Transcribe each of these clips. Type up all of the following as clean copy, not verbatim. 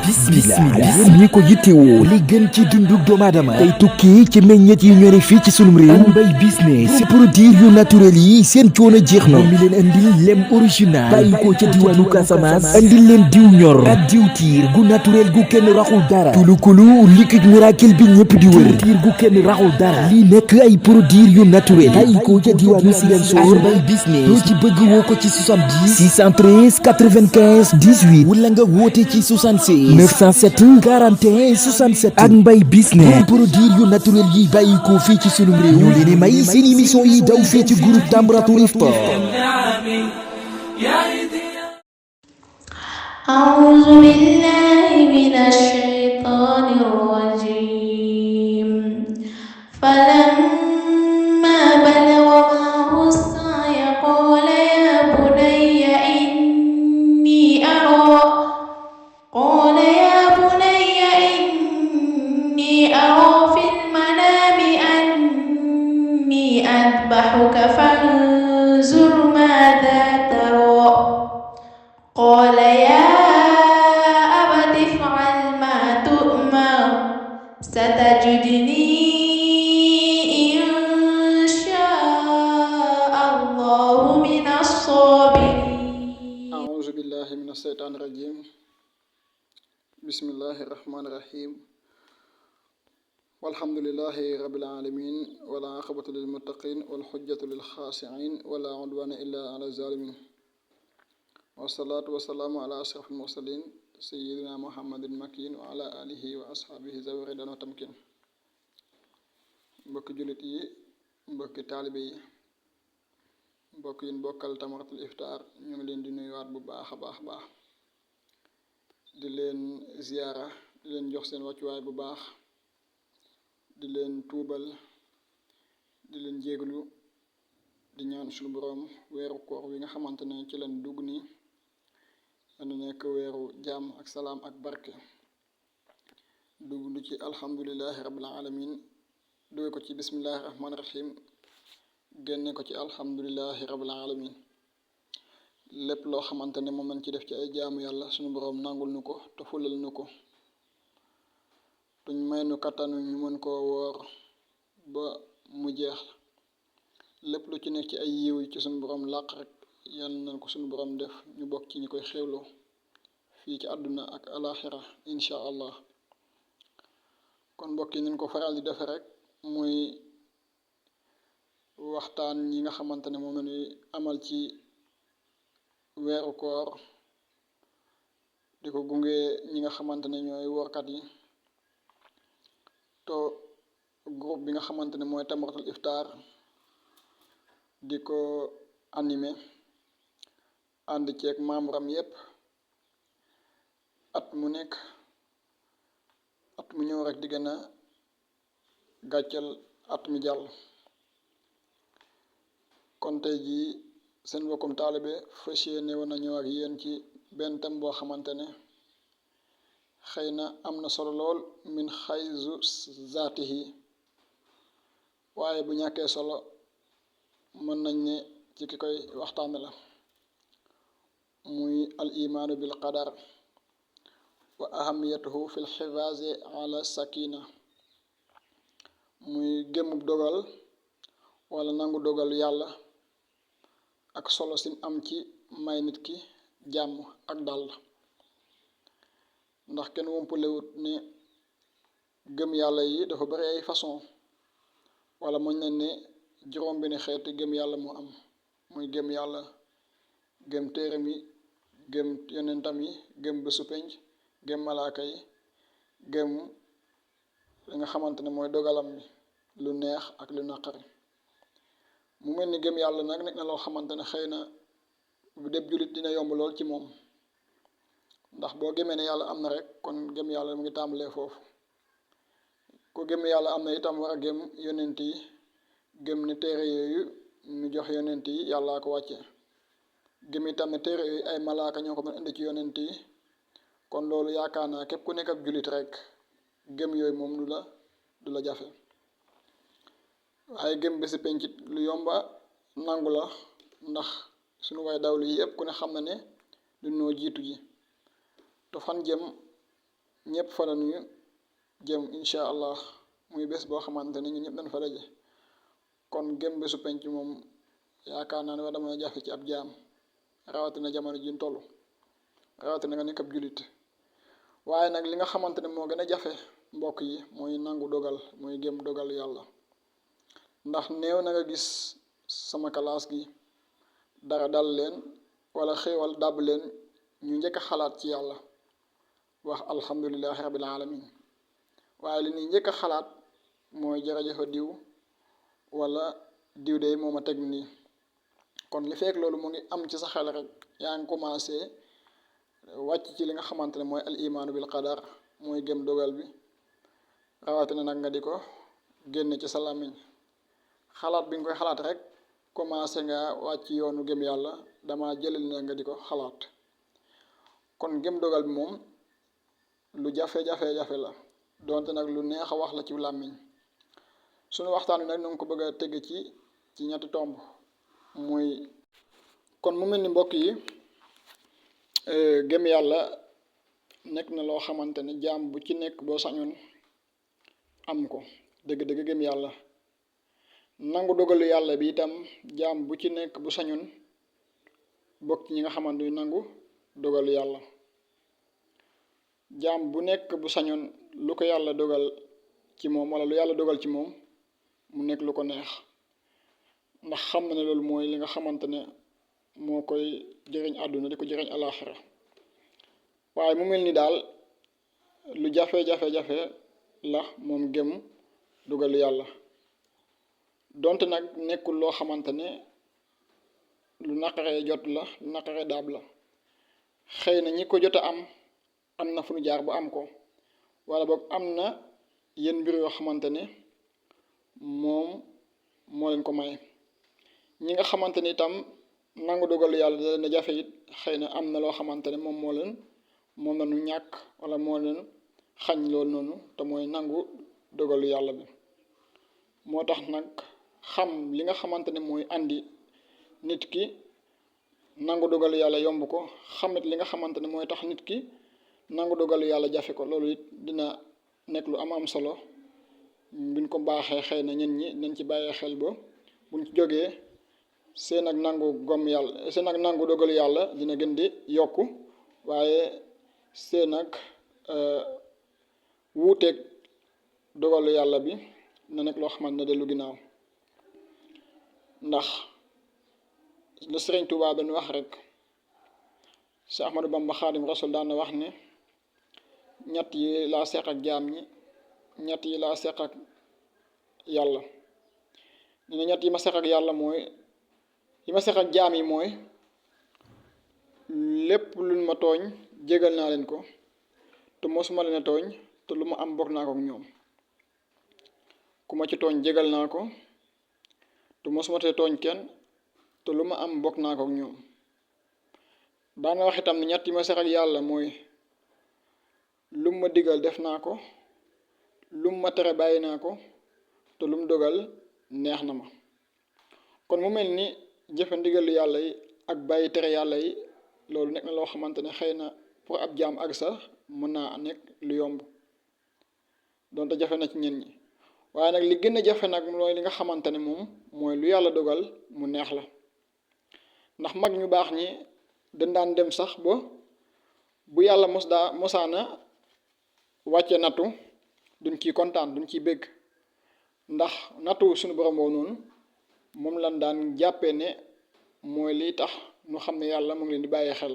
bismillah ñi ko yittewoo li gën ci dundu doomu aadama tey tukki ci meññeet yi ñore fii ci sunum réew ak mbay business produit yu naturel yi seen coono jeex na mi leen andil lem original bàyyi ko ca diwaanu Casamance andil leen diw ñor ak diw tiir gu naturel gu kenn raxul dara tulukulu liquide miracle bi ñëpp di wër tiir gu kenn raxul dara lii nekk ay produit yu naturel bàyyi ko ca diwaanu Ziguinchor mbay business loo ci bëgg woo ko ci 70 613 95 18 wala nga woote ci 76 907 41 67 ak mbay business produit yu naturel yi bàyyi ko fii ci sunum réew ñu leen may seen émission yi daw fii ci groupe Tamratul Iftar. أعوذ بالله من الشيطان الرجيم فلما بلغ معه السعي قال يا بني إني أرى في المنام أني أذبحك فانظر ماذا ترى قال يا أبت افعل ما تؤمر ستجدني إن شاء الله من الصابرين. أعوذ بالله من الشيطان الرجيم بسم الله الرحمن الرحيم والحمد لله رب العالمين ولا عقبة للمتقين والحجة للخاشعين ولا عدوان إلا على الظالمين والصلاة والسلام على أشرف المرسلين سيدنا محمد المكين وعلى آله وأصحابه ذوي الرضوان والتمكين. mbokki jullit yi mbokki taalibe yi mbokk yi bokkal Tamratul Iftar ñu ngi leen di nuyuwaat bu baax a baax di leen ziyaara di leen jox seen wàccuwaay bu baax di leen tuubal di leen jéeglu di ñaan suñu boroom weeru koor wi nga xamante ne ci leen dugg nii dana nekk weeru jàmm ak salaam ak barke dugg ci alhamdulillahi rabbil alamin dugg ko ci bismillahi rahmaani rahim génne ko ci alhamdulillahi rabbil alamin lépp loo xamante ne moom lañ ci def ci ay jaamu yàlla suñu boroom nangul nu ko te fulal nu ko tuñ may nu kattanu ñu mën koo woor ba mu jeex lépp lu ci nekk ci ay yiw ci suñu boroom làq rek yal nañ ko suñu boroom def ñu bokk ci ñi koy xéwloo fii ci àdduna ak alaxira incha allah kon mbokk yi nañ ko faral di defe rek muy waxtaan yi nga xamante ne moom la ñuy amal ci weeru koor di ko gunge ñi nga xamante ne ñooy woorkat yi to groupe bi nga xamante ne mooy Tamratul Iftar di ko animé ànd ceeg membre am yépp at mu nekk at mu ñëw rek di gën a gàcceel at mi jàll kon tey jii seen bokkum taalibe fas yéene woon na ñëw ak yéen ci benn thème boo xamante ne xëy na am na solo lool min xayzu zaatihi waaye bu ñàkkee solo mën nañ ne ci ki koy waxtaane la muy al imaanu bil qadar wa ahamiyatuhu fi l xifaasi ala sakina muy gémmub dogal wala nangu dogal yàlla ak solo sim am ci may nit ki jàmm ak dal ndax kenn wompalewut ne gëm yàlla yi dafa bari ay façon wala mën nañ ne juróom benn xeeti gëm yàlla mu am muy gëm yàlla gëm téeram yi gëm yonentam yi gëm bésu penc gëm malaaka yi gëm li nga xamante ne mooy dogalam bi lu neex ak lu naqari mu mel ni gëm yàlla nag nekk na loo xamante ne xëy na bu dee jullit dina yomb lool ci moom ndax boo gëmee ne yàlla am na rek kon gëm yàlla mu ngi tàmbalee foofu ku gëm yàlla am na itam war a gëm yonent yi gëm ne téere yooyu ñu jox yonent yi yàllaa ko wàcce gëm itam ne téere yooyu ay malaaka ñoo ko mën indi ci yonent yi kon loolu yaakaar naa képp ku nekk ab jullit rek gëm yooyu moom du la jafe waaye gëm bési pencit lu yomba nangu la ndax suñu way dawlu yi yëpp ku ne xam na ne du noo jiitu ji te fan jëm ñëpp fa la ñu jëm incha allah muy bés boo xamante ne ñun ñëpp dañ fa daje kon gëm bésu penc moom yaakaar naa ne war dama jafe ci ab jaam rawatina jamono ji ñu toll rawatina nga nekk ab jullit waaye nag li nga xamante ne moo gën a jafe mbokk yi mooy nangu dogal mooy gëm dogal yàlla ndax néew na nga gis sama kalaas gi dara dal leen wala xéewal dàbb leen ñu njëkk a xalaat ci yàlla wax alhamdulilahi rabbil alamin waaye li ñuy njëkk a xalaat mooy jërëjëfa diw wala diw de moo ma teg nii kon li fekk loolu mu ngi am ci sa xel rek yaa ngi commencé wàcc ci li nga xamante ne mooy al imaanu bil qadar mooy gëm dogal bi rawatina nag nga di ko génne ci sa làmmiñ xalaat bi nga koy xalaat rek commencé nga wàcc yoonu gëm yàlla dama jëlal na nga di ko xalaat kon gëm dogal bi moom lu jafe-jafe la donte nag lu neex a wax la ci làmmiñ suñu waxtaan wi nag nu ngi ko bëgg a teg ci ñetti tomb muy kon mu mel ni mbokk yi gëm yàlla nekk na loo xamante ne jaam bu ci nekk boo sañoon am ko dëgg-dëgg gëm yàlla nangu dogalu yàlla bi itam jaam bu ci nekk bu sañoon bokk ci ñi nga xamante ni nangu dogalu yàlla jaam bu nekk bu sañoon lu ko yàlla dogal ci moom wala lu yàlla dogal ci moom mu nekk lu ko neex ndax xam na ne loolu mooy li nga xamante ne moo koy jëriñ àdduna di ko jëriñ alaaxira waaye mu mel ni daal lu jafe-jafe la moom gëm dogalu yàlla donte nag nekkul loo xamante ne lu naqaree jot la lu naqaree daab la xëy na ñi ko jot a am na fu ñu jaar bu am ko wala boog am na yenn mbir yoo xamante ne moom moo leen ko may ñi nga xamante ni itam nangu dogalu yàlla da leen a jafe it xëy na am na loo xamante ne moom la ñu ñàkk wala moo leen xañ loolu noonu te mooy nangu dogalu yàlla bi moo tax nag xam li nga xamante ne mooy andi nit ki nangu dogalu yàlla yomb ko xamit li nga xamante ne mooy tax nit ki nangu dogalu yàlla jafe ko loolu it dina nekk lu am solo buñ ko baaxee xëy na ñen ñi nañ ci bàyyee xel ba buñ ci jógee seen ak nangu dogalu yàlla dina gën di yokku waaye seen ak wuuteeg dogalu yàlla bi na nekk loo xamante ne dellu ginnaaw ndax la Sëriñ Tuubaa dañu wax rek si Ahmadu Bamba Xaadim Rasul daan na wax ne ñett yi laa seq ak jaam ñi ñett yi laa seq ak yàlla ne na ñett yi ma seq ak yàlla mooy yi ma seq ak jaam yi mooy lépp luñ ma tooñ jégal naa leen ko te mosuma leen a tooñ te lu ma am bokk naa ko ak ñoom ku ma ci tooñ jégal naa ko te mosuma tee tooñ kenn te lu ma am bokk naa ko ak ñoom daana wax itam ne ñett yi ma seq ak yàlla mooy lu ma digal def naa ko lu ma tere bàyyi naa ko te lu mu dogal neex na ma kon mu mel ni jëfe ndigalu yàlla yi ak bàyyi tere yàlla yi loolu nekk na loo xamante ne xëy na pour ab jaam ak sax mën naa nekk lu yomb donte jafe na ci ñen ñi waaye nag li gën a jafe nag mooy li nga xamante ne moom mooy lu yàlla dogal mu neex la ndax mag ñu baax ñi dañ daan dem sax ba bu yàlla mosaana wàcce nattu duñ ciy kontaan duñ ciy bégg ndax nattu suñu borom boobu noonu moom lan daan jàppee ne mooy liy tax ñu xam ne yàlla mu ngi leen di bàyyee xel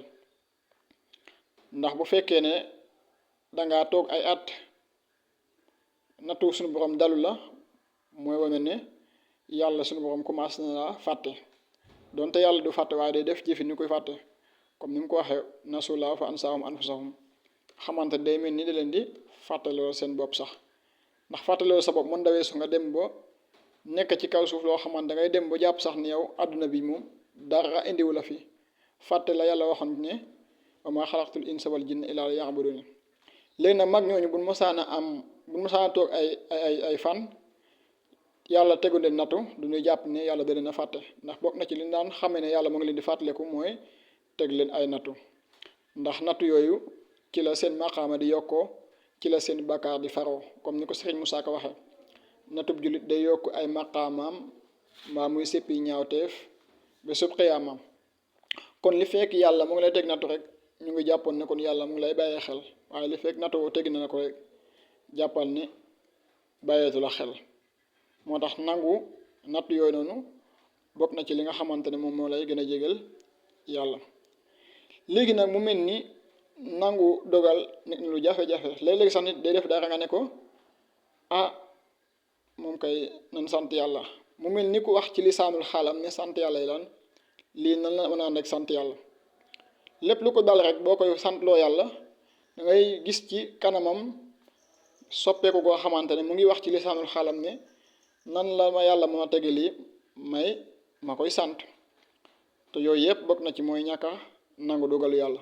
ndax bu fekkee ne dangaa toog ay at nattu suñu borom dalu la mooy wane ne yàlla suñu borom commencé na la fàtte donte yàlla du fàtte waaye day def jëfi ni koy fàtte comme ni mu ko waxee nasulaa fa ansaahum anfusahum xamante day mel ni da leen di fàttaloo seen bopp sax ndax fàttaloo sa bopp mën da weesu nga dem ba nekk ci kaw suuf loo xamante da ngay dem ba jàpp sax ni yow àdduna bi moom dara indiwu la fi fàtte la yàlla waxoon ne wa maa xalaqtul insa wal jinna illaa liya'buduun léegi nag mag ñooñu buñ mosaana toog ay fan yàlla tegu leen nattu du ñuy jàpp ne yàlla da leen a fàtte ndax bokk na ci li ñu daan xamee ne yàlla mu ngi leen di fàttaliku mooy teg leen ay nattu ndax nattu yooyu ci la seen maqaama di yokkoo ci la seen bakkaar di faroo comme ni ko Sëriñ Musaa Ka waxe natub jullit day yokk ay maqaamaam mbaa muy séppi ñaawteef ba sub xiyaamam kon li fekk yàlla mu ngi lay teg nattu rek ñu ngi jàppoon ne kon yàlla mu ngi lay bàyyee xel waaye li fekk nattu teg na ko rek jàppal ni bàyyeetu la xel moo tax nangu natt yooyu noonu bokk na ci li nga xamante ne moom moo lay gën a jégal yàlla. léegi nag mu mel ni nangu dogal nit ñi lu jafe-jafe léeg-léeg sax nit day def dara nga ne ko ah moom kay nan sant yàlla mu mel ni ku wax ci lisaanul xaalam ne sant yàlla yi lan lii nan la mën a ànd ak sant yàlla lépp lu ko dal rek boo koy santloo yàlla da ngay gis ci kanamam soppeeku goo xamante ne mu ngi wax ci lisaanul xaalam ne nan la ma yàlla mën a tege lii ma koy sant te yooyu yëpp bokk na ci mooy ñàkk a nangu dogalu yàlla.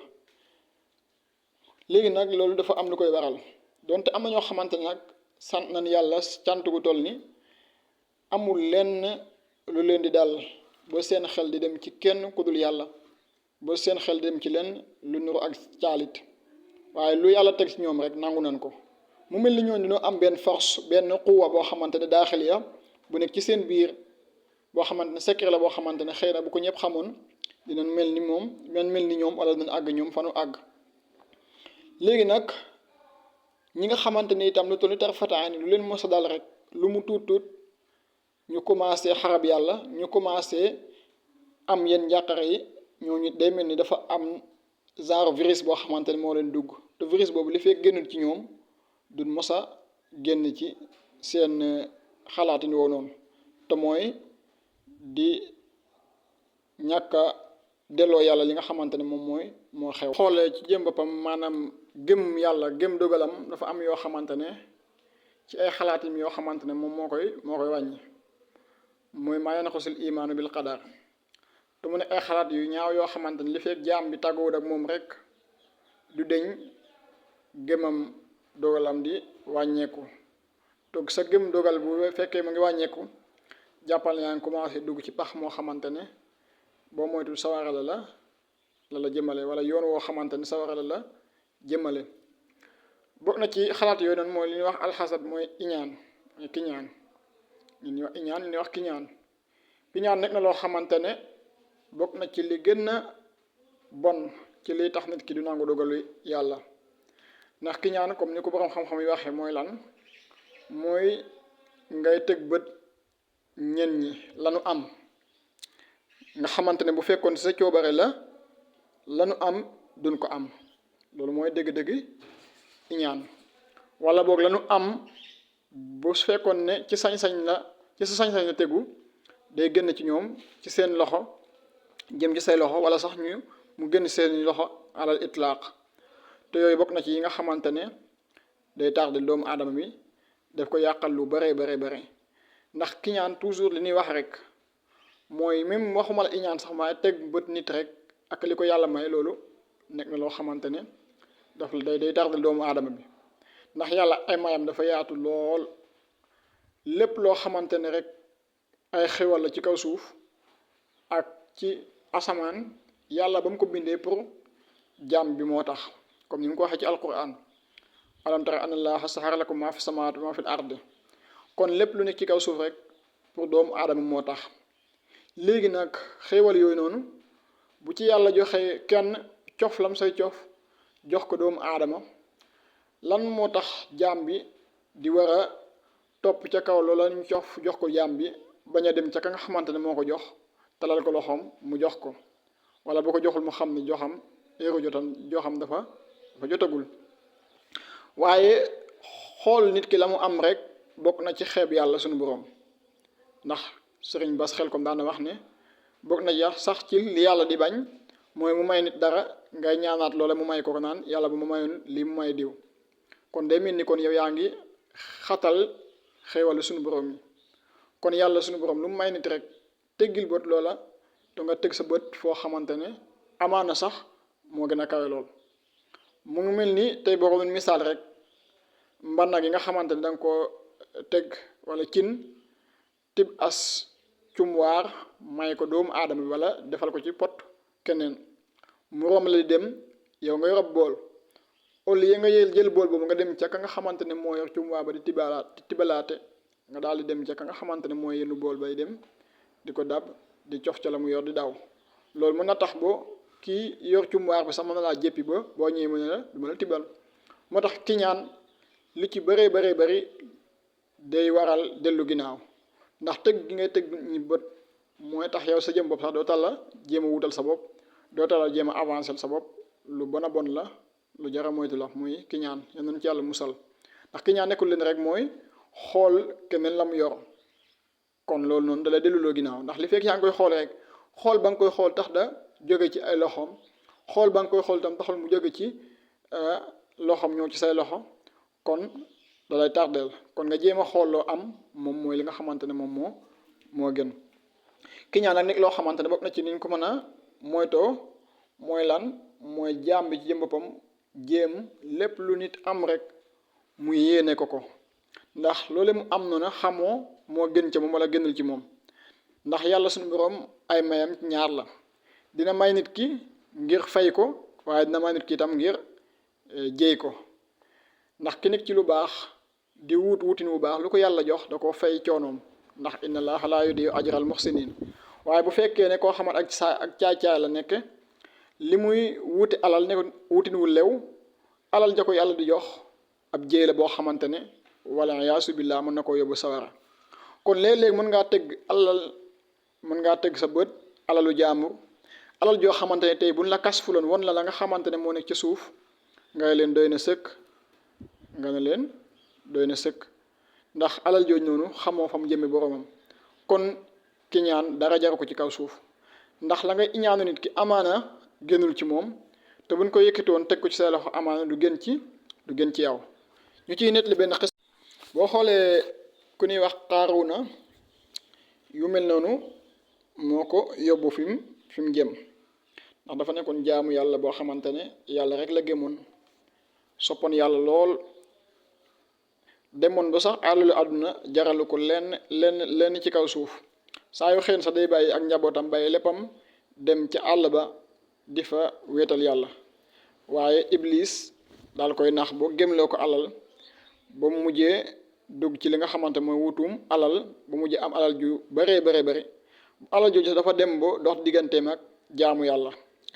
léegi nag loolu dafa am lu koy waral donte am na ñoo xamante ne nag sant nañ yàlla cant gu toll ni amul lenn lu leen di dal ba seen xel di dem ci kenn ku dul yàlla ba seen xel di dem ci lenn lu nuru ak caalit waaye lu yàlla teg ci ñoom rek nangu nañ ko. mu mel ni ñooñu dañoo am benn force benn quwwa boo xamante ne daaxil ya bu nekk ci seen biir boo xamante ne secret la boo xamante ne xëy na bu ko ñëpp xamoon dinañ mel ni moom dinañ mel ni ñoom wala dinañ àgg ñoom fanu àgg. léegi nag ñi nga xamante ni itam lu toll ni tarfataani lu leen mos a dal rek lu mu tuut tuut ñu commencé xarab yàlla ñu commencé am yenn njàqare yi ñooñu day mel ni dafa am genre virus boo xamante ne moo leen dugg te virus boobu li fekk génnul ci ñoom duñ mos a génn ci seen xalaatin woo noonu te mooy di ñàkk a delloo yàlla li nga xamante ne moom moo xew. xoolee ci jëm boppam maanaam gëm yàlla gëm dogalam dafa am yoo xamante ne ci ay xalaatim yoo xamante ne moom moo koy wàññi mooy maa yanqusul imaanu bil qadar te mu ne ay xalaat yu ñaaw yoo xamante ne li fekk jaam bi tàgguwut ak moom rek du deñ gëmam dogalam di wàññeeku toog sa gëm dogal bu fekkee mu ngi wàññeeku jàppal yaa ngi commencé dugg ci pax moo xamante ne boo moytul sawara la jëmale wala yoon woo xamante ne sawara la jëmale. bokk na ci xalaat yooyu noonu mooy li ñuy wax alxasad mooy iñaan mooy kiñaan ñuy wax iñaan ñuy wax kiñaan nekk na loo xamante ne bokk na ci li gën a bon ci liy tax nit ki du nangu dogalu yàlla. ndax kiñaan comme ni ko borom xam-xam yi waxee mooy lan mooy ngay teg bët ñen ñi lanu am nga xamante ne bu fekkoon sa coobare lanu am duñ ko am loolu mooy dëgg-dëgg iñaan wala boog lanu am bu fekkoon ne ci sañ-sañ la tegu day génn ci ñoom ci seen loxo jëm ci say loxo wala sax mu génn seen loxo alal itlaaq te yooyu bokk na ci yi nga xamante ne day tardé doomu aadama bi daf ko yàqal lu bare ndax kiñaan toujours li ñuy wax rek mooy même waxuma la iñaan sax waaye teg bët nit rek ak li ko yàlla may loolu nekk na loo xamante ne daf day tardé doomu aadama bi ndax yàlla ay mayam dafa yaatu lool lépp loo xamante ne rek ay xewal la ci kaw suuf ak ci asamaan yàlla ba mu ko bindee pour jaam bi moo tax comme ni mu ko waxee ci alquran alam tara anna allaha saxara lakum maa fi samawaati maa fi ard kon lépp lu nekk ci kaw suuf rek pour doomu aadama moo tax. léegi nag xéewal yooyu noonu bu ci yàlla joxe kenn cof lam say cof jox ko doomu aadama lan moo tax jaam bi di war a topp ca kaw loola ñu cof jox ko jaam bi bañ a dem ca ka nga xamante ne moo ko jox talal ko loxoom mu jox ko wala boo ko joxul mu xam ne joxam dafa jotagul. waaye xool nit ki la mu am rek bokk na ci xeeb yàlla suñu boroom ndax sëriñ Bas Xelkom daan na wax ne bokk na ja sax ci li yàlla di bañ mooy mu may nit dara ngay ñaanaat loola mu may ko naan yàlla bu ma mayoon lii mu may diw kon day mel ni kon yow yaa ngi xatal xéewalu suñu boroom yi kon yàlla suñu boroom lu mu may nit rek teggil bët loola te nga teg sa bët foo xamante ne amaana sax moo gën a kawe lool. mu ngi mel ni tey boo ko doon misaal rek mbanna gi nga xamante ne da nga koo teg wala cin tib as cumwaar may ko doomu aadama bi wala defal ko ci pot keneen mu romb la di dem yow nga yor ab bool au lieu nga jël bool boobu nga dem ca ka nga xamante ne moo yor cumuwaay ba di tibalaate nga daal di dem ca ka nga xamante ne mooy yenu bool bay dem di ko dab di cof ca la mu yor di daw loolu mën na tax boo kii yor cumuwaar bi sax mën na laa jéppi ba boo ñëwee mu ne la du ma la tibal moo tax kiñaan li ci bëree bëri day waral dellu ginnaaw ndax tëgg gi ngay tëgg ñi bët mooy tax yow sa jëm bopp sax doo tal la jéem a wutal sa bopp doo tal la jéem a avancer sa bopp lu bon a bon la lu jara moytu la muy kiñaan yal nañu ci yàlla musal ndax kiñaan nekkul leen rek mooy xool keneen la mu yor kon loolu noonu da lay delluloo ginnaaw ndax li fekk yaa ngi koy xool rek xool ba nga koy xool tax da jóge ci ay loxoom xool ba nga koy xool tam taxul mu jóge ci loxoom ñëw ci say loxo kon da lay tardeel kon nga jéem a xool loo am moom mooy li nga xamante ne moom moo gën kiñaan nag nekk loo xamante ne bokk na ci niñ ko mën a moytoo mooy lan mooy jaam bi ci jëm boppam jéem lépp lu nit am rek mu yéene ko ndax loolu mu am noonu xamoo moo gën ca moom wala gënal ci moom ndax yàlla suñu borom ay mayam ñaar la dina may nit ki ngir fay ko waaye dina may nit ki itam ngir jéy ko ndax ki nekk ci lu baax di wutin wu baax lu ko yàlla jox da ko fay coonoom ndax inna allaha laa yudii'u ajral muhsinin waaye bu fekkee ne koo xamat ak caay-caay la nekk li muy wuti alal ne wutin wu lew alal ja ko yàlla di jox ab jéy la boo xamante ne wala yaasu billah mën na koo yóbbu sawara kon léeg-léeg mën ngaa tëgg sa bët alalu jaambur alal joo xamante ne tey buñ la kas fuloon won la nga xamante ne moo nekk ci suuf nga leen doy na sëkk ndax alal jooju noonu xamoo fa mu jëme boromam kon kiñaan dara jaru ko ci kaw suuf ndax la ngay iñaanu nit ki amaana génnul ci moom te buñ ko yëkkati woon teg ko ci say loxo amaana du gën ci yow ñu ciy nettali benn xis boo xoolee ku ñuy wax Qaaruuna yu mel noonu moo ko yóbbu fi mu jëm ndax dafa nekkoon jaamu yàlla boo xamante ne yàlla rek la gëmoon soppoon yàlla lool demoon ba sax àllalu àdduna jaralu ko lenn ci kaw suuf saa yu xëy sax day bàyyi ak njabootam bàyyi léppam dem ca àll ba di fa wéetal yàlla waaye iblis daal koy nax boo gémloo ko alal ba mu mujjee dugg ci li nga xamante mooy wutum alal ba mujjee am alal ju bari alal jooju dafa dem ba dox digganteem ak jaamu yàlla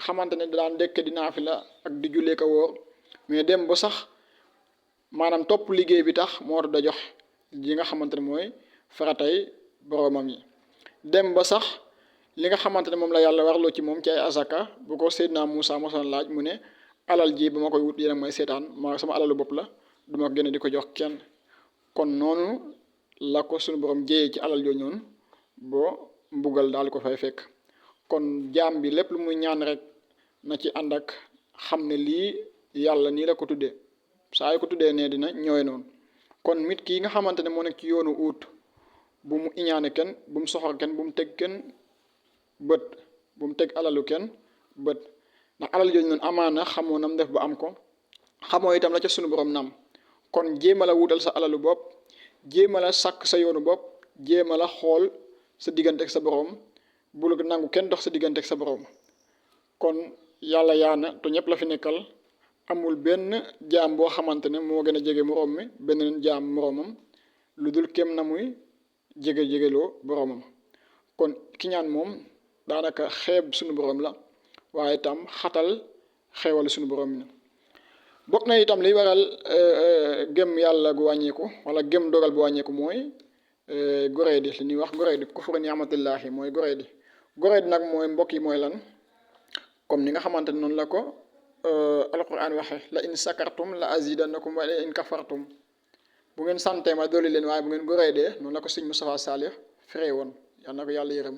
xamante ne daan dekk di naafila ak di jullee ko wóor mais dem ba sax maanaam topp liggéey bi tax moo tax da jox yi nga xamante ne mooy faratay boromam yi dem ba sax li nga xamante ne moom la yàlla warloo ci moom ci ay asaka bu ko Seydina Moussa mosoon laaj mu ne alal ji ba ma koy wut yéen a may seetaan ma sama alalu bopp la du ma génne di ko jox kenn kon noonu la ko suñu borom jéyee ci alal jooju noonu boo mbugal daal di ko fay fekk kon jaam bi lépp lu muy ñaan rek na ci ànd ak xam ne lii yàlla nii la ko tuddee saa yu ko tuddee ne dina ñooy noonu kon nit ki nga xamante ne moo nekk ci yoonu uut bu mu iñaane kenn bu mu soxor kenn bu mu teg kenn bët bu mu teg alalu kenn bët ndax alal jooju noonu amaana xamoo nam def ba am ko xamoo itam la ca sunu borom nam kon jéem a la wutal sa alalu bopp jéem a la sàkk sa yoonu bopp jéem a la xool sa diggante ak sa borom bul nangu kenn dox sa diggante ak sa borom kon yàlla yaana te ñëpp la fi nekkal amul benn jaam boo xamante ne moo gën a jege moroom mi benn jaam moroomam lu dul kem na muy jegeloo boromam kon kiñaan moom daanaka xeeb suñu borom la waaye itam xatal xewal suñu borom mi bokk na itam liy waral gëm yàlla gu wàññeeku wala gëm dogal bu wàññeeku mooy goreedi li ñuy wax goreedi kufru ni'matillahi mooy goreedi nag mooy mbokk yi mooy lan comme ni nga xamante ne noonu la ko alquran waxe la in sakartum la azidannakum wa la in kafartum bu ngeen santee ma dolli leen waaye bu ngeen goreedee noonu la ko sëñ Moustapha Salih firee woon yal na ko yàlla yërëm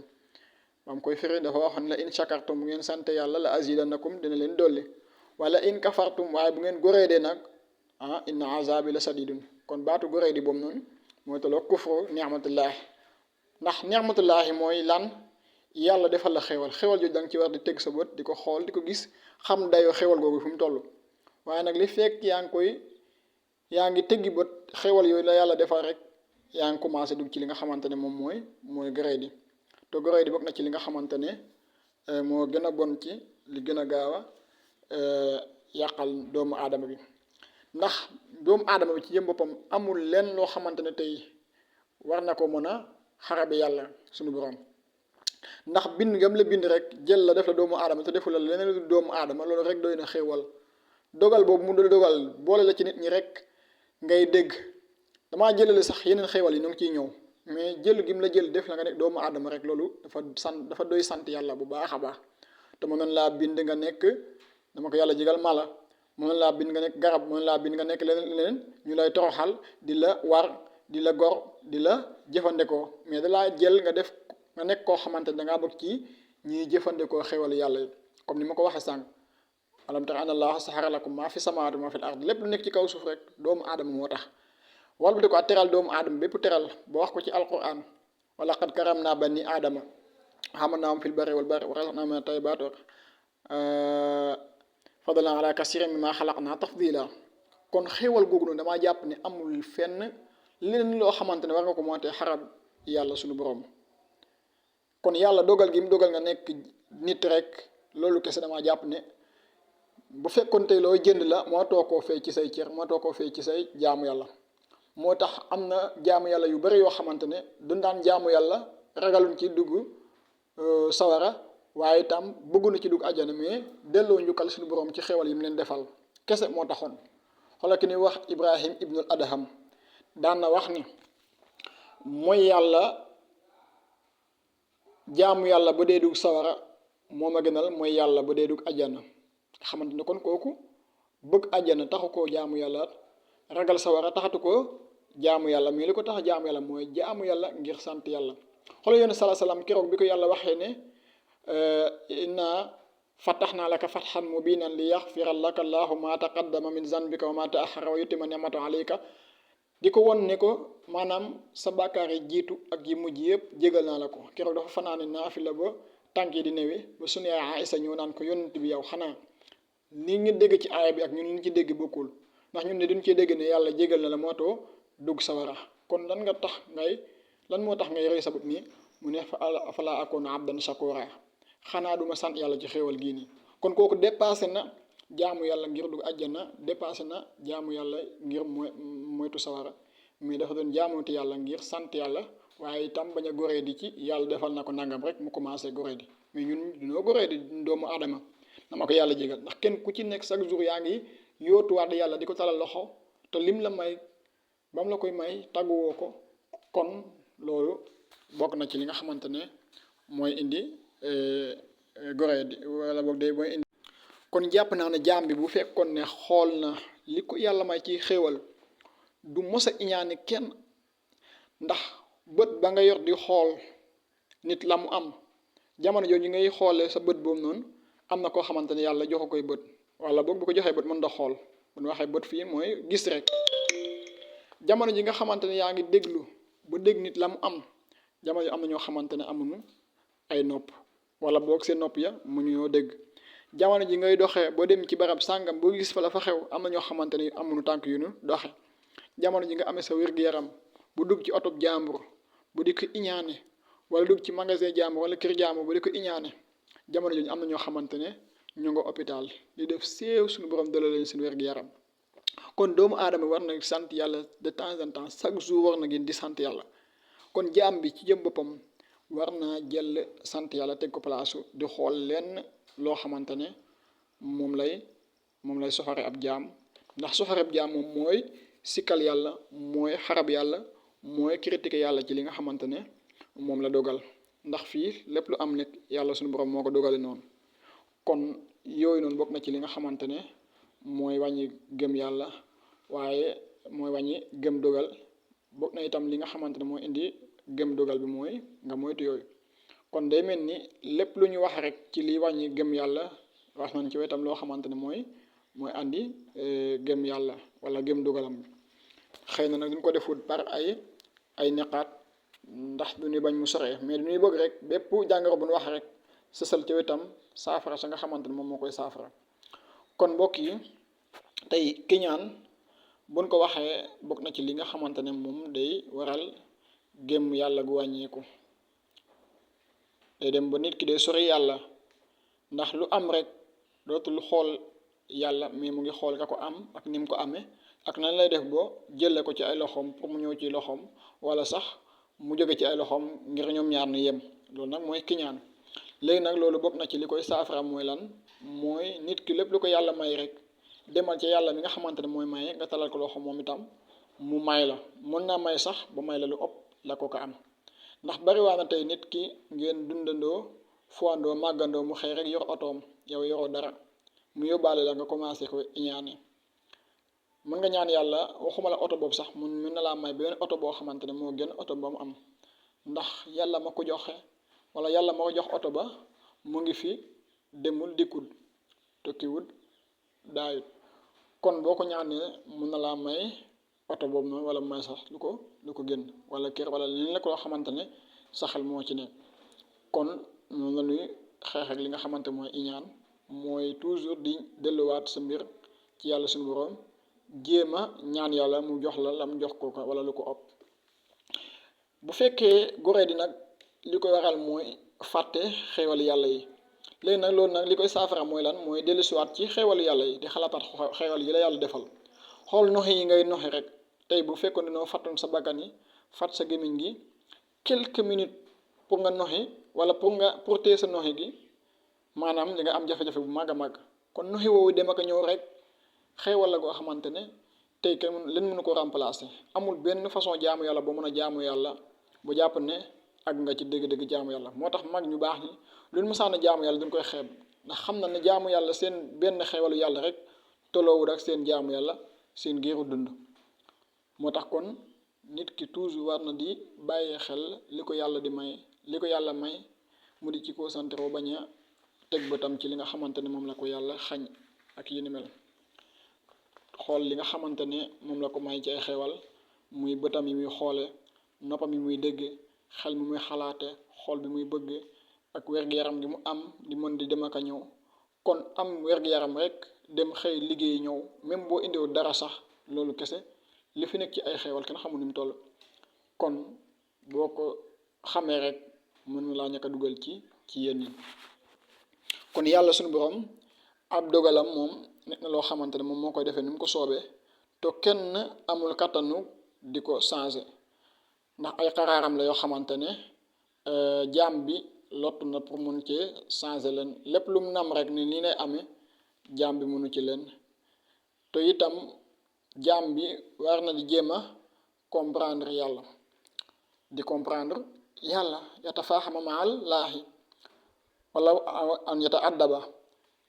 maam koy firee dafa waxoon la in sakartum bu ngeen sante yàlla la azidannakum dina leen dolli wala in kafartum waaye bu ngeen goreedee nag inna azabi la sadidun kon baatu goreedi boobu noonu mooy toloo kufru ni'matullahi ndax ni'matullahi mooy lan yàlla defal la xewal jooju da nga ci war di teg sa bët di ko xool di ko gis xam dayoo xewal googu fu mu toll waaye nag li fekk yaa ngi teggi bët xewal yooyu la yàlla defal rek yaa ngi commencé dugg ci li nga xamante ne moom mooy goreedi te goreedi bokk na ci li nga xamante ne moo gën a bon ci li gën a gaaw a yàqal doomu aadama bi ndax doomu aadama bi ci jëm boppam amul lenn loo xamante ne tey war na ko mën a xarabe yàlla suñu borom ndax bind ngam la bind rek jël la def la doomu aadama te defu la leneen lu doomu aadama loolu rek doy na xéewal dogal boobu mu dul dogal boole la ci nit ñi rek ngay dégg damaa jëlale sax yeneen xéewal yi ñu ngi ciy ñëw mais jël gi mu la jël def la nga nekk doomu aadama rek loolu dafa doy sant yàlla bu baax a baax te mënoon laa bind nga nekk dama ko yàlla jigal mala mënoon laa bind nga nekk garab mënoon laa bind nga nekk leneen ñu lay toroxal di la war di la gor di la jëfandikoo mais da laa jël nga def nga nekk koo xamante ne dangaa bokk ci ñiy jëfandikoo xéwal yàlla yi comme ni ma ko waxee sànq alam tara anna allaha saxara lakum maa fi samawaati maa fi l ard lépp lu nekk ci kaw suuf rek doomu aadama moo tax wal bu di ko teral doomu aadama bépp teral ba wax ko ci alquran wa laqad karamnaa bani aadama hamalnaahum fil barri wal bahri wa razaqnaahum mina tayyibaat fadlan ala kasirin mimmaa xalaqnaa tafdila kon xéewal googu noonu damaa jàpp ne amul fenn leneen loo xamante ne war nga ko montee xarab yàlla suñu borom kon yàlla dogal gi mu dogal nga nekk nit rek loolu kese damaa jàpp ne bu fekkoon tey loo jënd la moo too koo fay ci say cër moo too koo fay ci say jaamu yàlla moo tax am na jaamu yàlla yu bari yoo xamante ne duñ daan jaamu yàlla ragaluñ ci dugg sawara waaye itam bëgguñu ci dugg àjjana mais delloo njukkal suñu borom ci xewal yi mu leen defal kese moo taxoon xoolal ki ni wax Ibrahim ibnul Adham daan na wax ni mooy yàlla jaamu yàlla ba dee dugg sawara moo ma gënal mooy yàlla ba dee dugg àjjana nga xamante ne kon kooku bëgg àjjana taxu koo jaamu yàlla ragal sawara taxatu koo jaamu yàlla mais li ko tax jaamu yàlla mooy jaamu yàlla ngir sant yàlla xoolal yoonu sala salaam keroog bi ko yàlla waxee ne inna fatahnaa laka fathan mubiinan li yaxfira laka allahu ma taqaddama min zanbika wa ma taaxara wa yutima nicmata alayka di ko won ne ko maanaam sa bàkkaar yi jiitu ak yi mujj yëpp jégal naa la ko keroog dafa fanaane naafila ba tànk yi di newe ba sunu yaay Aïsa ñëw naan ko yonent bi yow xanaa ni ñu dégg ci aaya bi ak ñun li ñu ci dégg bokkul ndax ñun ne duñ ci dégg ne yàlla jégal na la moo too dugg sawara kon lan moo tax ngay rëy sa bopp nii mu ne fa afala akoona abdan shakura xanaa duma sant yàlla ci xéewal gii nii kon kooku dépassé na jaamu yàlla ngir dugg àjjana dépassé na jaamu yàlla ngir moytu sawara mais dafa doon jaamooti yàlla ngir sant yàlla waaye itam bañ a goree di ci yàlla defal na ko nangam rek mu commencé goree di mais ñun dunoo goree di doomu aadama dama ko yàlla jégal ndax kenn ku ci nekk chaque jour yaa ngi yóotuwaat yàlla di ko talal loxo te lim la may bam la koy may tàgguwoo ko kon loolu bokk na ci li nga xamante ne mooy indi goree di wala boog day mooy indi kon jàpp naa ne jaam bi bu fekkoon ne xool na li ko yàlla may ci xéewal du mos a iñaane kenn ndax bët ba nga yor di xool nit la mu am jamono jooju ngay xoolee sa bët boobu noonu am na koo xamante ne yàlla joxu koy bët wala boog bu ko joxee bët mën da xool bu ñu waxee bët fii mooy gis rek jamono ji nga xamante ne yaa ngi déglu ba dégg nit la mu am jamono ji am na ñoo xamante ne amuñu ay nopp wala boog seen nopp ya mu ñoo dégg jamono ji ngay doxee boo dem ci barab sàngam boo gis fa la fa xew am na ñoo xamante ne amuñu tànk yu ñu doxe jamono ji nga amee sa wér-gu-yaram bu dugg ci oto jàmbur bu di ko iñaane wala dugg ci magasin jàmbur wala kër jàmbur bu di ko iñaane jamono jooju am na ñoo xamante ne ñu nga hôpital di def séew suñu borom dalal leen seen wér-gu-yaram kon doomu aadama war na sant yàlla de temps en temps chaque jour war na ngeen di sant yàlla kon jaam bi ci jëm boppam war naa jël sant yàlla teg ko place di xool lenn loo xamante ne moom lay soxore ab jaam ndax soxore ab jaam moom mooy sikkal yàlla mooy xarab yàlla mooy critiquer yàlla ci li nga xamante ne moom la dogal ndax fii lépp lu am nekk yàlla suñu borom moo ko dogale noonu kon yooyu noonu bokk na ci li nga xamante ne mooy wàññi gëm yàlla waaye mooy wàññi gëm dogal bokk na itam li nga xamante ne mooy indi gëm dogal bi mooy nga moytu yooyu kon day mel ni lépp lu ñu wax rek ci li wàññi gëm yàlla wax nañ ci wetam loo xamante ne mooy andi gëm yàlla wala gëm dogalam xëy na nag duñ ko defut par ay neqaat ndax du ñuy bañ mu soree mais du ñuy bëgg rek bépp jàngoro bu ñu wax rek sësal ci wetam saafara sa nga xamante ne moom moo koy saafara kon mbokk yi tey kiñaan buñ ko waxee bokk na ci li nga xamante ne moom day waral gëm yàlla gu wàññeeku day dem ba nit ki day sori yàlla ndax lu am rek dootul xool yàlla mais mu ngi xool ka ko am ak ni mu ko amee ak nan lay def boo jëlee ko ci ay loxoom pour mu ñëw ci loxoom wala sax mu jóge ci ay loxoom ngir ñoom ñaar ñu yem loolu nag mooy kiñaan léegi nag loolu bokk na ci li koy saafara mooy lan mooy nit ki lépp lu ko yàlla may rek demal ci yàlla mi nga xamante ne mooy maye nga talal ko loxo moom itam mu may la mën naa may sax ba may la lu ëpp la ko am ndax bariwaa na tey nit ki ngeen dundandoo foandoo màggandoo mu xëy rek yor otoom yow yoroo dara mu yóbbaale la nga commencé ko iñaane mën nga ñaan yàlla waxuma la oto boobu sax mën na laa may beneen oto boo xamante ne moo gën oto ba mu am ndax yàlla ma ko joxe wala yàlla ma ko jox oto ba mu ngi fi demul dikkul tokkiwul daayut kon boo ko ñaanee mën na laa may oto boobu noonu wala may sax lu ko gën wala kër wala leneen la ko xamante ne sa xel moo ci nekk kon noonu la ñuy xeex ak li nga xamante mooy iñaan mooy toujours di delluwaat sa mbir ci yàlla suñu borom jéem a ñaan yàlla mu jox la lam jox ko wala lu ko ëpp bu fekkee goree di nag li koy waral mooy fàtte xéewal yàlla yi léegi nag loolu nag li koy saafara mooy lan mooy dellusiwaat ci xéewal yàlla yi di xalaataat xéewal yi la yàlla defal xool noxi yi ngay noxi rek tey bu fekkoon ne noo fàttoon sa bakkan yi fàtt sa gémmiñ gi quelques minutes pour nga noxi wala pour téye sa noxi gi maanaam li nga am jafe-jafe bu màgg a màgg kon noxi woowu dem ak ñëw rek xéewal la goo xamante ne tey kenn leen mënu ko remplacer amul benn façon jaamu yàlla boo mën a jaamu yàlla bu jàpp ne ak nga ci dëgg-dëgg jaamu yàlla moo tax mag ñu baax ñi luñ mësaan a jaamu yàlla duñ koy xeeb ndax xam na ne jaamu yàlla seen benn xéewalu yàlla rek tolloowul ak seen jaamu yàlla seen giiru dund moo tax kon nit ki toujours war na di bàyyi xel li ko yàlla di may li ko yàlla may mu di ci concentré bañ a teg bëtam ci li nga xamante ne moom la ko yàlla xañ ak yi ni mel xool li nga xamante ne moom la ko may ci ay xewal muy bëtam yi muy xoole noppam yi muy dégg xel mi muy xalaate xool bi muy bëgg ak wér-gu-yaram gi mu am di mën di dem ak a ñëw kon am wér-gu-yaram rek dem xëy liggéey ñëw même boo indiwul dara sax loolu kese li fi nekk ci ay xewal kenn xamul ni mu toll kon boo ko xamee rek mën na laa ñàkk a dugal ci yéen ñi kon yàlla suñu borom ab dogalam moom nekk na loo xamante ne moom moo koy defee ni mu ko soobee te kenn amul kattanu di ko changer ndax ay xaraaram la yoo xamante ne jaam bi lott na pour mun cee changer leen lépp lu mu nam rek ni nii lay amee jaam bi mënu ci leen te itam jaam bi war na di jéem a comprendre yàlla di comprendre yàlla yatafaaxama maal laahi wala an yata addaba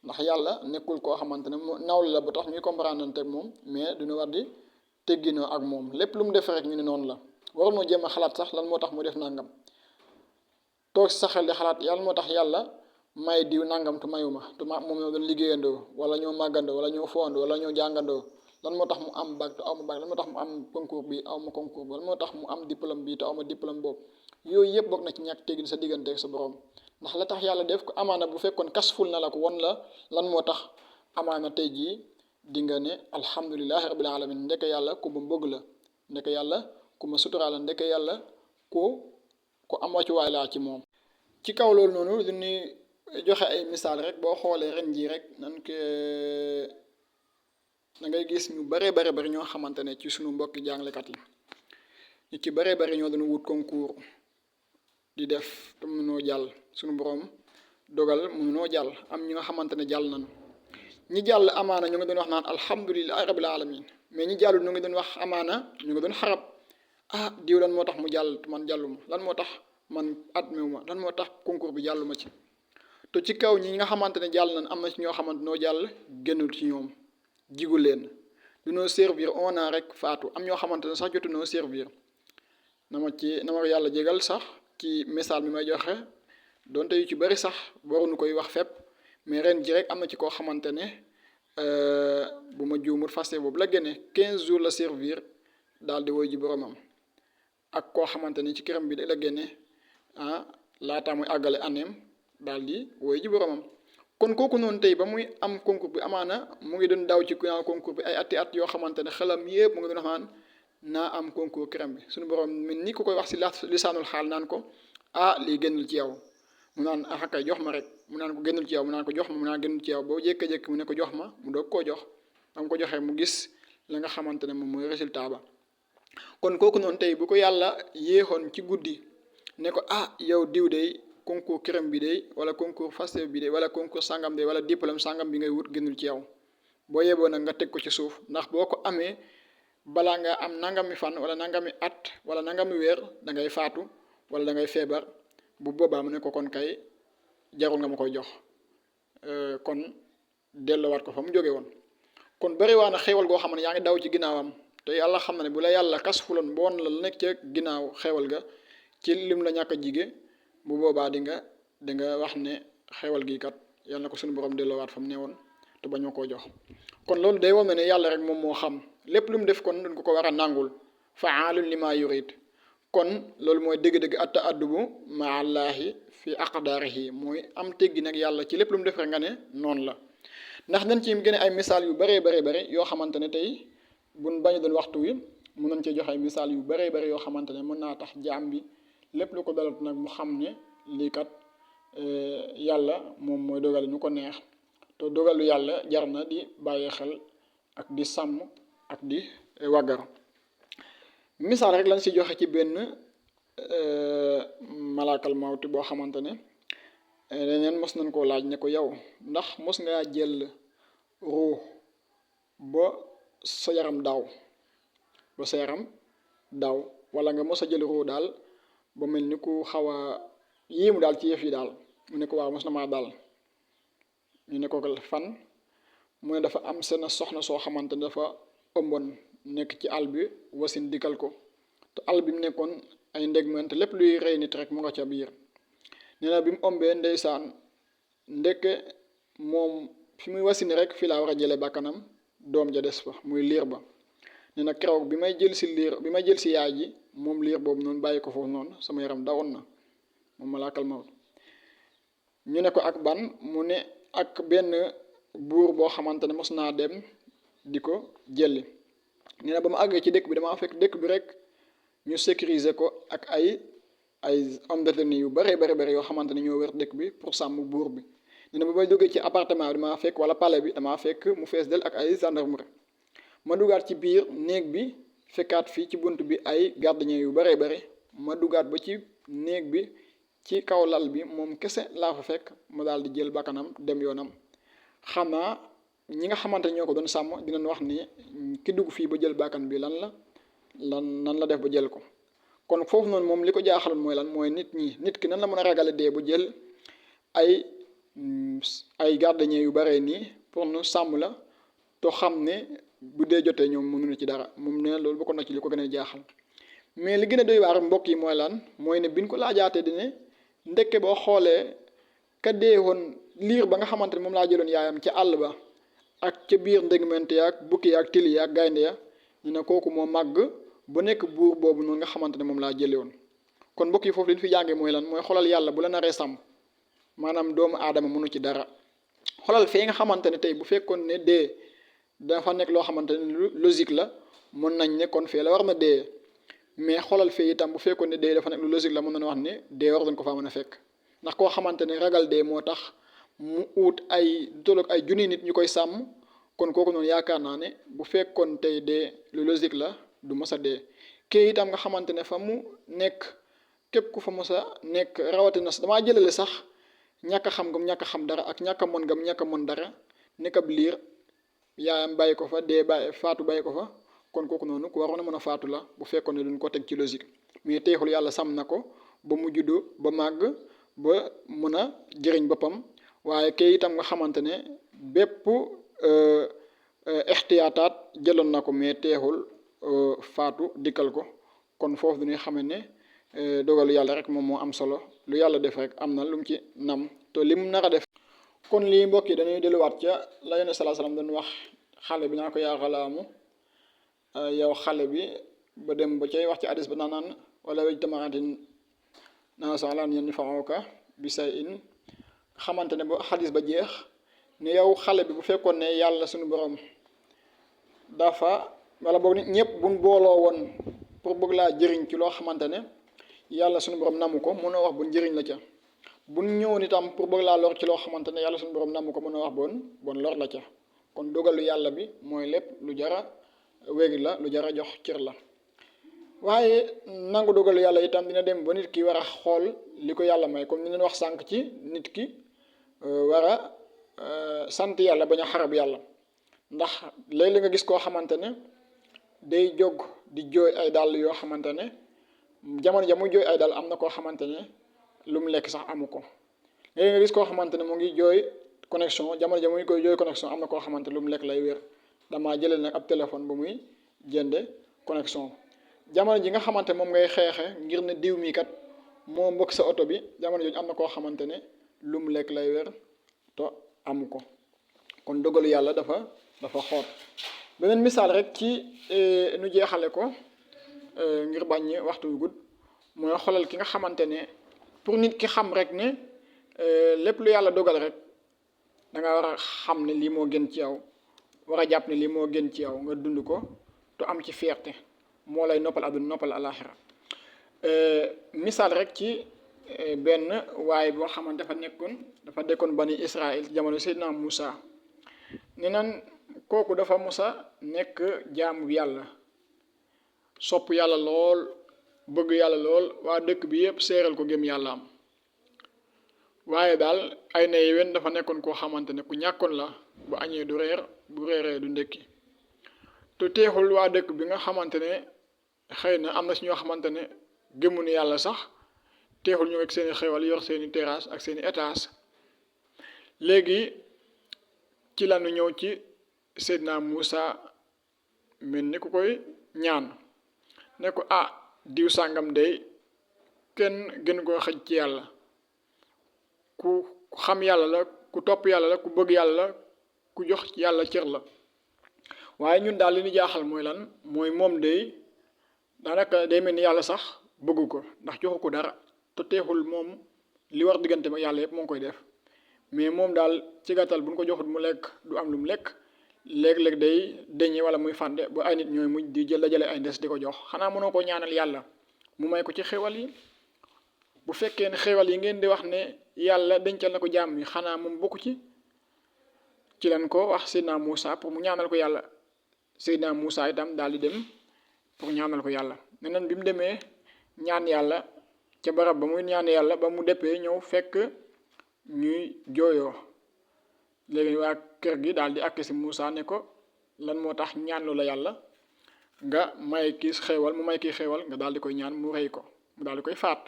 ndax yàlla nekkul koo xamante ne mu nawle la ba tax ñuy comprendre teg moom mais duñu war di tegginoo ak moom lépp lu mu def rek ñu ne noonu la waroon moo jéem a xalaat sax lan moo tax mu def nangam toog si sa xel di xalaat yàlla moo tax yàlla may diw nangam te mayu ma te moom ñoo doon liggéeyandoo wala ñoo màggandoo wala ñoo foondoo wala ñoo jàngandoo lan moo tax mu am bac te aw ma bac lan moo tax mu am concours bi aw ma concours bi lan moo tax mu am diplôme bi te aw ma diplôme boobu yooyu yëpp bokk na ci ñàkk teggin sa diggante ak sa borom ndax la tax yàlla def ko amaana bu fekkoon kasful na la ko won la lan moo tax amaana tey jii di nga ne alhamdulilahi rabbil alamin ndeke yàlla ku ma bëgg la ndeke yàlla ku ma suturaal la ndeke yàlla ku am wàccuwaay laa ci moom. ci kaw loolu noonu lu ñuy joxe ay misaal rek boo xoolee ren jii rek nan ko da ngay gis ñu bari ñoo xamante ne ci suñu mbokki jàngalekat yi ñu ci bari ñoo doon wut concours di def te mënoo jàll suñu borom dogal mënoo jàll am ñi nga xamante ne jàll nañu ñi jàll amaana ñu ngi doon wax naan alhamdulilahi rabbil alamin mais ñi jàllul ñu ngi doon wax amaana ñu ngi doon xarab diw lan moo tax mu jàll man jàlluma lan moo tax man admewu lan moo tax concours bi jàlluma ci te ci kaw ñi nga xamante ne jàll nañ am na ci ñoo xamante noo jàll génnul ci ñoom jigu leen du noo servir on a rek faatu am ñoo xamante ne sax jotu noo servir na ma yàlla jégal sax ci message bi may joxe donte yu ci bari sax waruñu koy wax fépp mais ren ji rek am na ci koo xamante ne bu ma juumul faste boobu la génne 15 jours la servir daal di woy ji boromam ak koo xamante ne ci këram bi la génne laataa muy àggale aneem daal di woy ji boromam kon kooku noonu tey ba muy am concours bi amaana mu ngi doon daw ci concours bi ay ati at yoo xamante ne xelam yëpp mu ngi doon xamaan naa am concours këram bi suñu borom mel ni ku koy wax si lisaanul xaal naan ko lii génnul ci yow mu naan kay jox ma rek mu naan ko génnul ci yow mu naan ko jox ma mu naan génnul ci yow boo jékki-jékki mu ne ko jox ma mu doog koo jox ba mu ko joxee mu gis la nga xamante ne moom mooy résultat ba. kon kooku noonu tey bu ko yàlla yéexoon ci guddi ne ko yow diw de concours crème bi de wala concours FASTEF bi de wala concours sangam de wala diplôme sangam bi ngay wut génnul ci yow boo yeboo nag nga teg ko ci suuf ndax boo ko amee balaa nga am nangami fan wala nangami at wala nangami weer da ngay faatu wala da ngay feebar bu boobaa mu ne ko kon kay jarul nga ma koy jox kon delloowaat ko fa mu jóge woon. kon bëri waa na xéewal goo xam ne yaa ngi daw ci ginnaawam te yàlla xam na ne bu la yàlla kas fuloon ba woon la nekk ca ginnaaw xéewal ga ci lim la ñàkk a jige bu boobaa di nga wax ne xéewal gi kat yàlla na ko suñu borom delloowaat fa mu ne woon te bañ ma koo jox. kon loolu day wane ne yàlla rek moom moo xam lépp lu mu def kon duñ ko war a nangul faalun lima yurid. kon loolu mooy dëgg-dëgg atta addubu ma allahi fi aqdaarihi mooy am teggi nag yàlla ci lépp lu mu def rek nga ne noonu la. ndax dañ ci gën ay misaal yu bëree bëri yoo xamante ne tey buñ bañ doon waxtu wi mën nañ cee joxe ay misaal yu bëree bëri yoo xamante ne mën naa tax jaam bi lépp lu ko dalat nag mu xam ne lii kat yàlla moom mooy dogal ñu ko neex te dogalu yàlla jar na di bàyyi xel ak di sàmm ak di waggar. misaal rek lañ si joxe ci benn malaakal mawti boo xamante ne leneen mos nañ koo laaj ne ko yow ndax mos ngaa jël ruux ba sa yaram daaw wala nga mos a jël ruux daal ba mel ni ku xaw a yéemu daal ci yëf yi daal mu ne ko waaw mos na maa daal. ñu ne ko fan mu ne dafa am seen soxna soo xamante ne dafa ëmboon nekk ci àll bi wasin dikkal ko te àll bi mu nekkoon ay ndegment lépp luy rey nit rek mu nga ca biir. nee na bi mu ëmbee ndeysaan ndekke moom fi muy wasini rek fii laa war a jëlee bàkkanam doom ja des fa muy liir ba. nee na keroog bi may jël si yaay ji moom liir boobu noonu bàyyi ko foofu noonu sama yaram dawoon na moom malaakal mawt. ñu ne ko ak ban mu ne ak benn buur boo xamante ne mos naa dem di ko jëli. nee na ba ma àggee ci dëkk bi damaa fekk dëkk bi rek ñu sécuriser ko ak ay hommes de tenue yu bari yoo xamante ne ñoo wër dëkk bi pour sàmm buur bi. nee na ba may duggee ci appartement bi damaa fekk wala palais bi damaa fekk mu fees del ak ay gendarmerie. ma duggaat ci biir néeg bi fekkaat fii ci bunt bi ay gardien yu bari ma duggaat ba ci néeg bi ci kaw lal bi moom kese laa fa fekk ma daal di jël bakkanam dem yoonam. xam naa ñi nga xamante ne ñoo ko doon sàmm dinañ wax ni ki dugg fii ba jël bakkan bi nan la def ba jël ko. kon foofu noonu moom li ko jaaxal mooy lan mooy nit ki nan la mën a ragale dee ba jël ay gardien yu bare nii pour nu sàmm la to xam ne bu dee jotee ñoom mënuñu ci dara moom nee na loolu bokk na ci li ko gën a jaaxal. mais li gën a doy waar mbokk yi mooy lan mooy ne biñ ko laajaatee dine ndekke boo xoolee ka dee woon liir ba nga xamante ne moom laa jëloon yaayam ca àll ba ak ca biir ndegmente yaak bukki yaak tili yaak gaynde ya ñu ne kooku moo màgg ba nekk buur boobu noonu nga xamante ne moom laa jële woon. kon mbokk yi foofu li ñu fi jàngee mooy lan mooy xoolal yàlla bu la naree sàmm maanaam doomu aadama mënu ci dara. xoolal fee nga xamante ne tey bu fekkoon ne dee dafa nekk loo xamante ne logique la mën nañ ne kon fee la war na dee mais xoolal fee itam bu fekkoon ne dee dafa nekk lu logique la mën nañu wax ne dee war dañ ko faa mën a fekk. ndax koo xamante ne ragal dee moo tax mu ut ay tolloog ay junni nit ñu koy sàmm kon kooku noonu yaakaar naa ne bu fekkoon tey dee lu logique la du mës a dee. kii itam nga xamante ne fa mu nekk képp ku fa mës a nekk rawatina damaa jëlale sax ñàkk a xam gam ñàkk a xam dara ak ñàkk a mën gam ñàkk a mën dara nekk ab liir yaayam bàyyi ko fa dee faatu bàyyi ko fa kon kooku noonu ku waroon a mën a faatu la bu fekkoon ne duñ ko teg ci logique mais teexul yàlla sàmm na ko ba mu juddu ba màgg ba mën a jëriñ boppam. waaye kay itam nga xamante ne bépp ixtiyaataat jëloon na ko mais teexul faatu dikkal ko kon foofu dañuy xame ne dogalu yàlla rek moom moo am solo lu yàlla def rek am na lu mu ci nam te li mu nar a def. kon lii mbokk yi dañuy delluwaat ca la Yonent sallallahu alayhi wasallam dañu wax xale bi naa ko yaa xalaamu yow xale bi ba dem ba cay wax ci hadis ba naan wala wéj tamaratin naa salaan yéen fa'uka bi say in xamante ne ba xadis ba jeex ne yow xale bi bu fekkoon ne yàlla suñu borom dafa wala boog nit ñëpp buñ booloo woon pour bëgg laa jëriñ ci loo xamante ne yàlla suñu borom namu ko mënoo wax buñ jëriñ la ca bu ñëwoon itam pour bëgg laa lor ci loo xamante ne yàlla suñu borom namm ko mën a wax bon lor la ca kon dogalu yàlla bi mooy lépp lu jara wéri la lu jara jox cër la waaye nangu dogalu yàlla itam dina dem ba nit ki war a xool li ko yàlla may comme ni leen wax sànq ci nit ki war a sant yàlla bañ a xarab yàlla ndax léeg-léeg nga gis koo xamante ne day jóg di jooy ay dàll yoo xamante ne jamono ja muy jooy ay dàll am na koo xamante ne lu mu lekk sax amu ko léegi nga gis koo xamante ne mu ngi jooy connexion jamono ja muy koy jooy connexion am na koo xamante ne lu mu lekk lay wér damaa jëlee nag ab téléphone bu muy jënde connexion jamono ji nga xamante moom ngay xeexe ngir ne diw mii kat moo mbëkk sa oto bi jamono jooju am na koo xamante ne lu mu lekk lay wér te amu ko kon dogalu yàlla dafa xoot beneen misaal rek ci nu jeexale ko ngir bañ waxtu wu gudd mooy xoolal ki nga xamante ne pour nit ki xam rek ne lépp lu yàlla dogal rek da nga war a xam ne lii moo gën ci yow war a jàpp ne lii moo gën ci yow nga dund ko te am ci fierté moo lay noppal àdduna noppal alaxira misaal rek ci benn waaye boo xamante dafa dekkoon bani Israël jamono Seydina Moussa ne nan kooku dafa musa nekk jaamu yàlla sopp yàlla lool bëgg yàlla lool waa dëkk bi yëpp seeral ko gëm yàlla am waaye daal ay na yéwén dafa nekkoon koo xamante ne ku ñàkkoon la bu añee du reer bu reeree du ndekki te teexul waa dëkk bi nga xamante ne xëy na am na si ñoo xamante ne gëmuñu yàlla sax teexul ñu ak seeni xewal yor seeni terrasse ak seeni étage léegi ci la ñu ñëw ci Seydina Moussa mel ni ku koy ñaan ne ko diw sàngam day kenn gën koo xëj ci yàlla ku xam yàlla la ku topp yàlla la ku bëgg yàlla la ku jox ci yàlla cër la waaye ñun daal li ñu jaaxal mooy lan mooy moom day daanaka day mel ni yàlla sax bëggu ko ndax joxu ko dara te teexul moom li war diggante ma yàlla yëpp moo ngi koy def mais moom daal ci gàttal bu ñu ko joxut mu lekk du am lu mu lekk léeg-léeg day deñe wala muy fànde ba ay nit ñooy mujj di dajale ay ndes di ko jox xanaa mënoo ko ñaanal yàlla mu may ko ci xéwal yi bu fekkee ne xéwal yi ngeen di wax ne yàlla dencal na ko jaam yi xanaa moom bokku ci leen ko wax Seydina Moussa pour mu ñaanal ko yàlla Seydina Moussa itam daal di dem pour ñaanal ko yàlla neneen bi mu demee ñaan yàlla ca barab ba muy ñaan yàlla ba mu deppee ñëw fekk ñuy jooyoo léegi waa kër gi daal di àkk si Moussa ne ko lan moo tax ñaan loola yàlla nga may kii xéewal mu may kii xéewal nga daal di koy ñaan mu rey ko mu daal di koy faat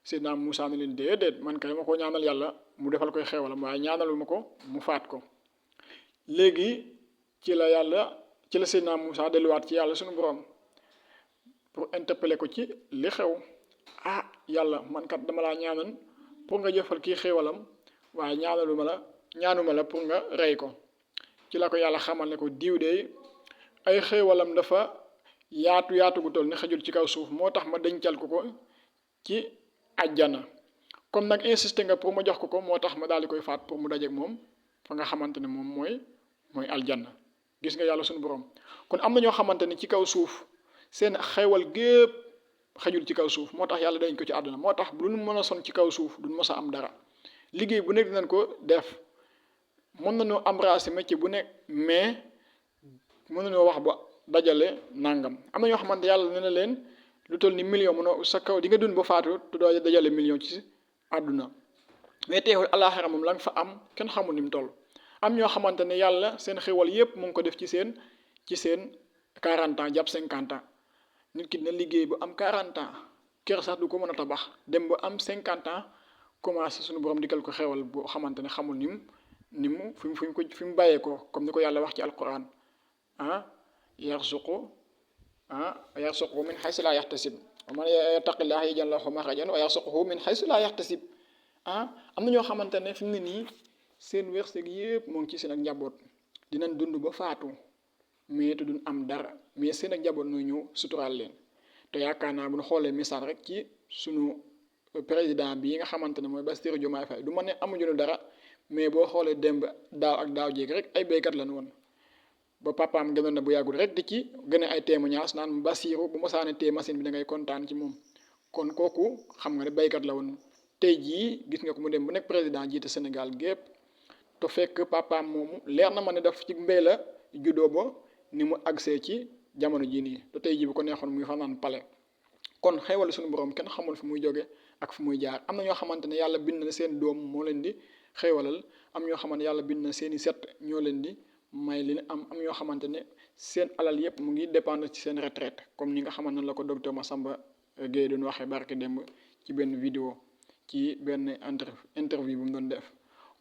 Seydina Moussa ne leen déedéet man kay ma ko ñaanal yàlla mu defal koy xéewalam waaye ñaanalu ma ko mu faat ko léegi ci la Seydina Moussa delluwaat ci yàlla suñu borom pour interpeller ko ci li xew yàlla man kat dama laa ñaanal pour nga jëfal kii xéewalam waaye ñaanuma la pour nga rey ko ci la ko yàlla xamal ne ko diw de ay xéewalam dafa yaatu gu toll ni xajul ci kaw suuf moo tax ma dencal ko ci àjjana comme nag insisté nga pour ma jox ko moo tax ma daal di koy faat pour mu dajeek moom fa nga xamante ne moom mooy aljanna gis nga yàlla suñu borom kon am na ñoo xamante ne ci kaw suuf seen xéewal gépp xajul ci kaw suuf moo tax yàlla dañ ko ci àdduna moo tax lu nu mën a son ci kaw suuf duñ mës a am dara liggéey bu nekk dinañ ko def mën nañoo embrasser métier bu nekk mais mën nañoo wax ba dajale nangam am na ñoo xamante yàlla nee na leen lu toll ni million mënoo sa kaw di nga dund ba faatu te doo dajale million ci àdduna mais teewul àllaaxira moom la nga fa am kenn xamul ni mu toll am ñoo xamante ne yàlla seen xéwal yépp mu ngi ko def ci seen 40 ans jàpp 50 ans nit ki dina liggéey ba am 40 ans kër sax du ko mën a tabax dem ba am 50 ans commencé suñu borom digal ko xéwal boo xamante ne xamul ni mu fi mu bàyyee ko comme ni ko yàlla wax ci alquran yarzuqu min haysu laa yaxtasib wa man yattaqillaaha yaj'al lahu maxrajan wa yarzuqhu min haysu laa yaxtasib am na ñoo xamante ne fi mu ne nii seen wërsëg yëpp moo ngi ci seen ak njaboot dinañ dund ba faatu mais te duñ am dara mais seen ak njaboot nooy ñëw suturaal leen te yaakaar naa bu ñu xoolee misaal rek ci sunu président bi nga xamante ne mooy Bassirou Diomaye Faye du ma ne amuñu dara mais boo xoolee démb daaw ak daaw jéeg rek ay béykat lañ woon ba papaam gënoon na bu yàggul rek di ci gën a ay témoignage naan Bassirou bu ma saane téye machine bi da ngay kontaan ci moom kon kooku xam nga ne béykat la woon tey jii gis nga ko mu dem bu nekk président jiite Sénégal gépp te fekk papaam moomu leer na ma ne daf ci mbéy la juddoo ba ni mu agsee ci jamono jii nii te tey jii bu ko neexoon muy fanaan pale kon xéewal suñu borom kenn xamul fu muy jóge ak fu muy jaar am na ñoo xamante ne yàlla bind na seen doom moo leen di xéewalal am ñoo xamante ne yàlla bind na seen i set ñoo leen di may li am ñoo xamante ne seen alal yépp mu ngi dépendre ci seen retraite comme ni nga xamante ne la ko docteur Massamba Gueye doon waxee barke démb ci benn vidéo ci benn interview bu mu doon def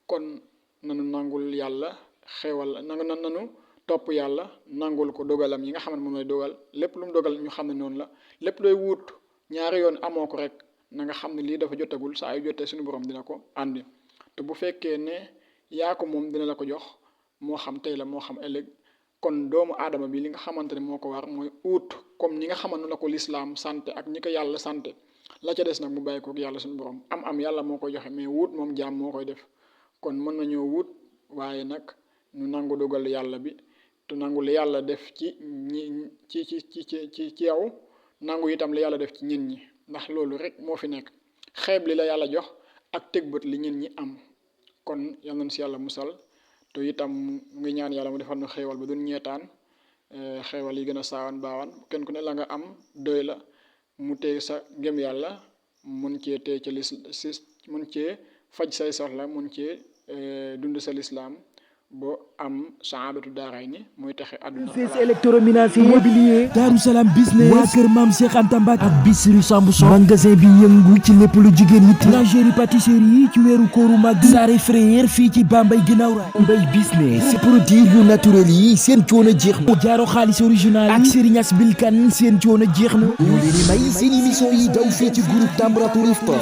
kon nanu nangul yàlla xéewal nanu topp yàlla nangul ko dogalam yi nga xam ne moom lay dogal lépp lu mu dogal ñu xam ne noonu la lépp looy wut ñaari yoon amoo ko rek na nga xam ne lii dafa jotagul saa yu jotee suñu borom dina ko àndi te bu fekkee ne yaa ko moom dina la ko jox moo xam tey la moo xam ëllëg kon doomu aadama bi li nga xamante ne moo ko war mooy ut comme ñi nga xamante la ko lislaam santé ak ñi ko yàlla santé la ca des nag mu bàyyi ko yàlla suñu borom am yàlla moo koy joxe mais wut moom jaam moo koy def kon mën nañoo wut waaye nag ñu nangu dogal yàlla bi te nangu li yàlla def ci ñi ci yow nangu itam li yàlla def ci ñin ñi ndax loolu rek moo fi nekk xeeb li la yàlla jox ak teg bët li ñin ñi am kon yal nañ si yàlla musal te itam mu ngi ñaan yàlla mu defal nu xéewal ba duñ ñeetaan xéewal yi gën a saawan baawaan kenn ku ne la nga am doy la mu téye sa ngëm yàlla mun cee téye ca mun cee faj say soxla mun cee dund sa lislaam boo am saadatu daaray ni muy taxe àdduna CC électroménager immobilier Darou Salam business waa kër maam Cheikh Anta Mbacke ak Bichri Sambuson magasin bi yëngu ci lépp lu jigéen ñi lingerie pâtisserie ci weeru kooru mag Sare Frère fii ci Bambey ginnaaw raay Bambey business produit yu naturel yi seen coono jeex na jaaro xaalis original ak Serigne Asbil Kane seen coono jeex na ñu leen di may seen émission yi daw fii ci groupe Tamratou Riftor